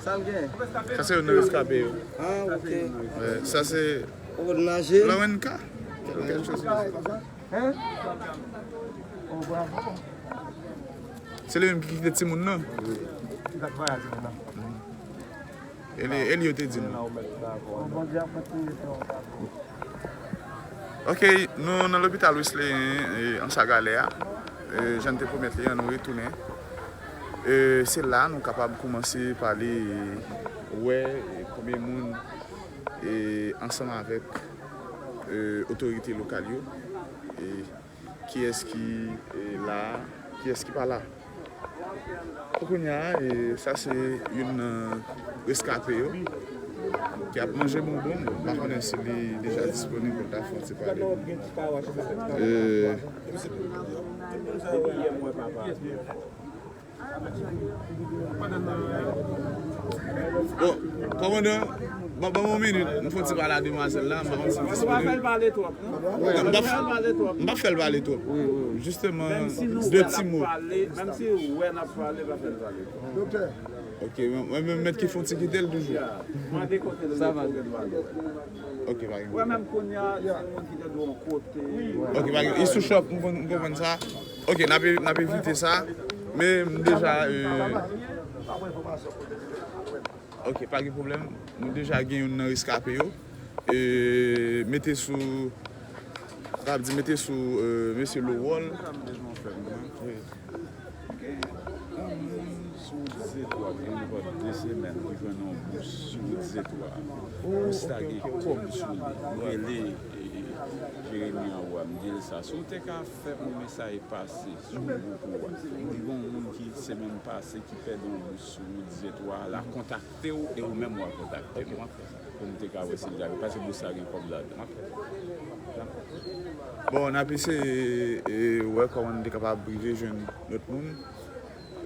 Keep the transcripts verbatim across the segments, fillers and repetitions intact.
Sa m gen? Sa se youn nan reskape yo. Ah, ok. Wè, sa se Ou konn naje? Florenca. Quelque chose comme ça. Hein? Oh, bravo. Se li menm ki kite timoun nan. Wi. Ki t ap vwayaje timoun nan. E li, e li yo te di nou. Bondye ap kontinye fè yon travay. Ok, nou nan lopital Wesley, e, Anse à Galets a. E, jan n te pwomèt li an, nou retounen. E, se la nou kapab koumanse pale, wè, e, konbyen moun, e, ansanm avèk, e, otorite lokal yo, e, kiyès ki, e, la, kiyès ki pa la. Pou kounye a, e, sa se youn nan reskape yo ki ap manje bonbon. Bon, m pa konnen si li deja disponib pou l ta fè yon ti pale. E, Bon, kòmandan, ban, ban m yon minit, m fè yon ti pale a demwazèl la, m pa konn si l disponib. Ou pa fè l pale twòp, non? Ou pa fè l pale twòp, non? M p ap fè l pale twòp. Wi, wi, wi. Jisteman, de ti mo. Menm si ou wè n ap pale, pa fè l pale twòp. Doktè. Ok, mwen, mwen menm mèt ki fè yon ti kite l toujou. Ya, mande kote l ye pou gen dwa l wè. Ok, pa gen pwoblèm. Ou wè menm kounye a, se yon moun ki te dwe yon kote. Ok, pa gen, e sou chòp, m konn, m konprann sa. Ok, n ap, n ap evite sa. Men m deja, e, ok, pa gen pwoblèm. Nou deja gen youn nan reskape yo. E, mete sou, sa vle di mete sou, e, mesye Lowòl. Wi. Gen yon moun sou Dizetwa, gen nenpòt de semèn, ki jwenn yon bous sou Dizetwa. Bous la gen kòb sou li. M rele, e, Jeremi anwo a, m di l sa. Si w te ka fè yon mesaj pase sou gwoup ou a. Li gen yon moun ki semèn pase ki pèdi yon bous sou wout Dizetwa a, l a kontakte w e ou menm w a kontakte m pou m te ka wè si l te ale. Paske bous la gen kòb ladan. Bon, n ap eseye, e, wè kòman n te kapab rive jwenn lòt moun.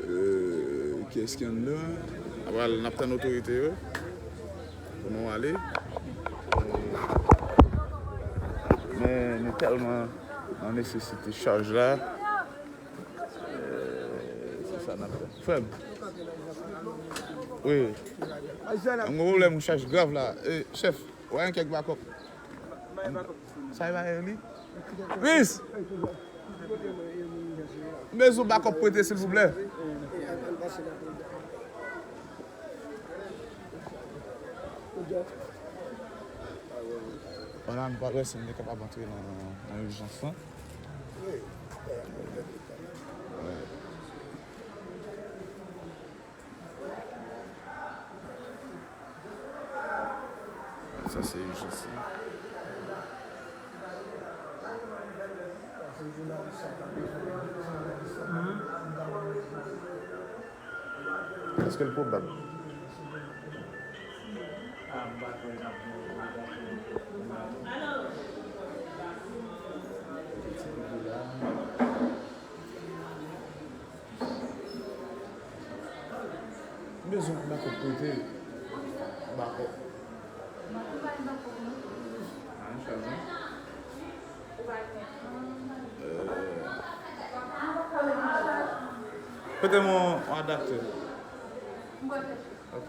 E, kiyès ki anndan? Apral, n ap tann otorite yo pou nou ale. Men nou tèlman nan nesesite chaj la. E, se sa n ap fè. Frè m. Wi. M gen pwoblèm yon chaj grav la. E, chèf, w a gen kèk bakòp? Sa e pa li? Miss! M bezwen bakòp prete, silvouplè. Vwala, m pa wè si m te kapab antre nan, nan ijans lan. Sa se ijans lan. Èske l pwobab? M bezwen yon bakòp prete. Bakòp. Prete m yon adaptè. Ok.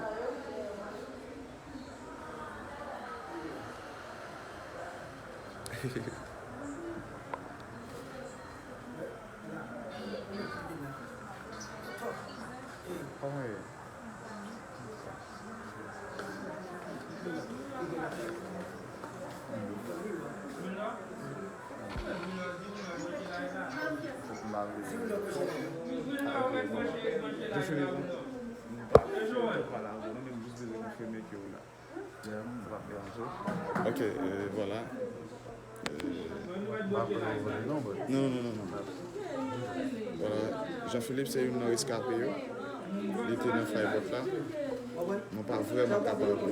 Kòman ye? Fòk m lave. Jeffery, m pa, m pa lave, non, men m jis bezwen konfime ke w la. Ok, e, vwala. E, non, non, non, non. Vwala, Jean Philippe se youn nan reskape yo. Li te nan fay bòt la. Nou pa vrèman kapab, e,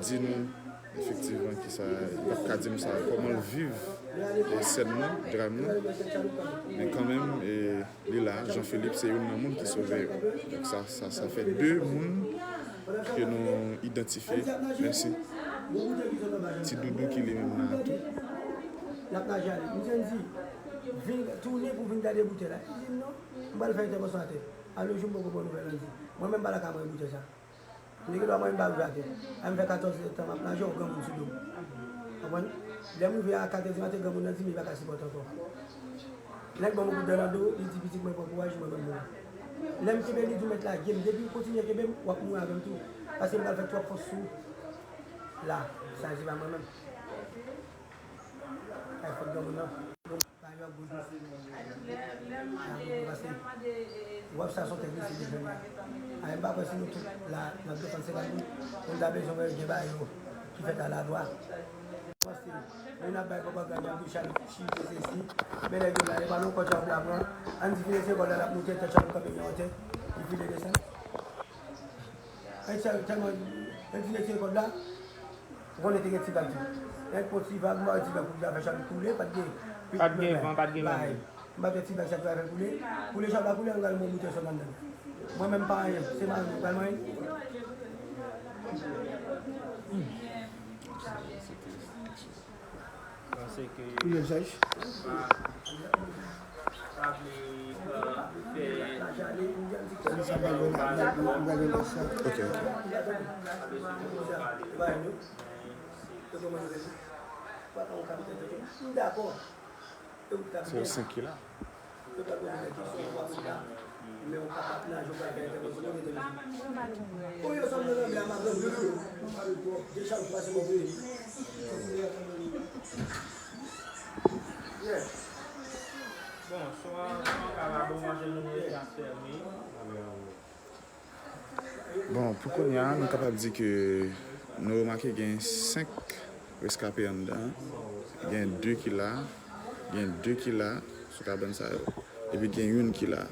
di nou efektivman kisa, li p ap ka di nou sa, kòman l viv, e, sèn nan, dram nan. Men kanmenm, e, Li la, Jean Philippe se youn nan moun ki sove yo. Donk sa, sa, sa fè de moun ke nou idantifye. Mèsi. Ti Doudou ki li menm la tou. L ap naje ale. Misye di, vin, tounen pou vin gade boutèy la. Li di, "Non, m pral fè entèvansyon atè." A lo jou m poko pran nouvèl Andy. Mwen menm pa lakay mwen boutèy sa. M te gen dwa mwen menm ba rive atè. A m fè katòz zèdtan m ap naje yon granmoun sou do m. Konprann? Lè m rive a katè di maten, granmoun nan di m li pa ka sipòte ankò. Nèg ban m yon kout dwèt nan do, li di pitit mwen pran kouraj, mwen menm mouri. Lè m kenbe li di w mèt lage m, depi w kontinye kenbe m, w ap mouri avè m tou. Paske m pral fè twòp fòs sou w. La, sa se pa mwen menm. Ay, fòk granmoun nan. Bon, pa yo ap gwo jou. Sa gwo jou pase. W ap sa son tèt li se devan li. Ay, m pa kwè si nou tout la, n ap defann se pa nou. Moun ta bezwen wè gen bagay yo ki fèt aladwa. Panse, moun ap bay pwopagand nan bouch a, li chiche sesi. Men nèg yo la, e pa non kòd sa w ap la pran. Andy file se kòd la, l ap moute, tèt chapo kanpe gen yon tèt. Li file desann. Ay, sa, tèlman, Andy file se kòd la. Ou konnen te gen ti vag tou. Lè pran ti vag, m pa wè ti vag pou ki sa fè chal koule, pa t gen. Pa t gen van, pa t gen lanmè. M pa t wè ti vag sa ki va fè l koule. Koule chal la koule, ann gade mwen moute sot anndan. Mwen menm pa anyen, se mari m pral manyen. Panse ke Kounye l chèch. Pa, pa vle, euh, fè Ok, ok. Se yo senk ki la. Bon, swa, swa ka la bon manje nou manje a fèmen. Bon, pou kounye a, nou kapab di ke nou remake gen senk reskape anndan. Gen de ki la, gen de ki la sou kabann sa yo. Epi gen youn ki la.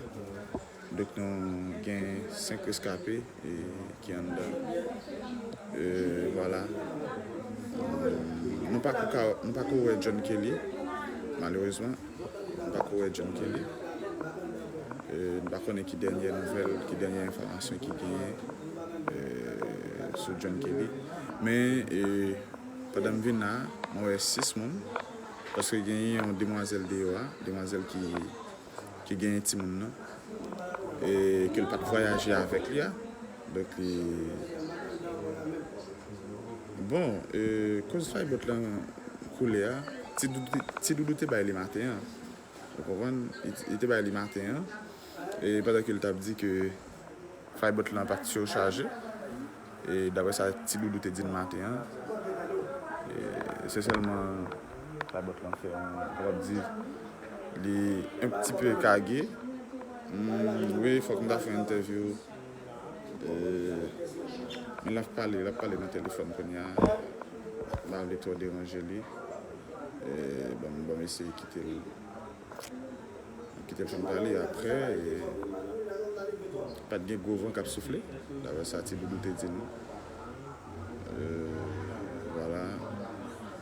Donk, nou gen senk reskape, e, ki anndan. E, vwala. Nou pako ka, nou pako wè John Kelly, malerezman. M pako wè John Kelly. E, m pa konnen ki dènyè nouvèl, ki dènyè enfòmasyon ki genyen, e, sou John Kelly. Men, e, pandan m vin la, mwen wè sis moun. Paske genyen yon demwazèl deyò a, demwazèl ki, ki genyen timoun nan. E ke l pa t vwayaje avèk li a. Donk, li, bon, e, koz Fireboat lan koule a, Ti Doudou, Ti Doudou te bay li maten an. Ou konprann? Li, li te bay li maten an. E pandan ke l t ap di ke Fireboat lan pa t sichaje. E daprè sa Ti Doudou te di l maten an. E se sèlman Fireboat lan fè yon, kapab di, li un petit peu kage. Hmm, wi, fòk m ta fè yon entèvyou. E, men l ap pale, l ap pale nan telefòn kounye a. M pa vle twò deranje li. E, bon, bon, m eseye kite l. Kite l fin pale apre, e, pa t gen gwo van k ap soufle, daprè sa Ti Doudou te di nou. E, vwala,